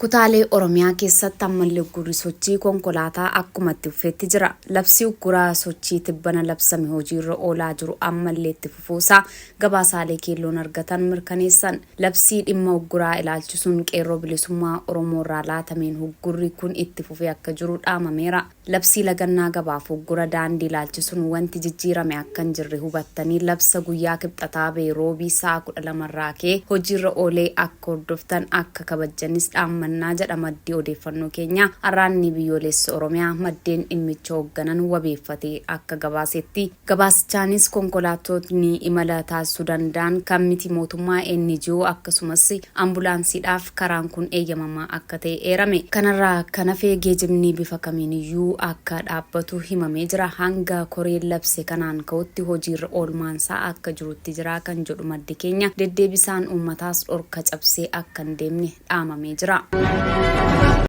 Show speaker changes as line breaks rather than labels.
Kutaalee Oromiyaa keessatti ammallee uggurri sochii konkolaataa akkuma itti fufetti jira. Labsii uggura sochii tibbana labsame hojiirra oolaa jiru ammallee itti fufuusaa gabaasaalee Keelloon argatan mirkaneessan. Labsii dhimma ugguraa ilaalchisuun Qeerroo Bilisummaa Oromoorraa laatameen huggurri kun itti fufee akka jiru dhaamameera. Labsii lagannaa gabaaf uggura daandii ilaalchisuun wanti jijjiirame akka hin jirre hubattanii labsa guyyaa Kibxataa bahe Roobii sa'a 12 irraa ka'ee hojiirra oolee akka hordoftan akka kabajjanis dhaammannaa jedha maddi odeeffannoo keenyaa Arraanni Biyyoolessa Oromiyaa maddeen dhimmicha hoogganan wabeeffatee akka gabaasetti. Gabaasichaanis konkolaattotni imala taasisuu danda'an kan miti mootummaa, NGO, akkasumas ambulaansiidhaaf karaan kun eeyyamamaa akka ta'e eerame. Kanarraa kan hafe geejibni bifa kamiiniyyuu akka dhaabbatu himamee jira. Hanga koreen labse kanaan ka'utti hojiirra oolmaansaa akka jirutti jira kan jedhu maddi keenya, deddeebisaan uummataas dhorka cabsee akka hin deemne dhaamamee jira.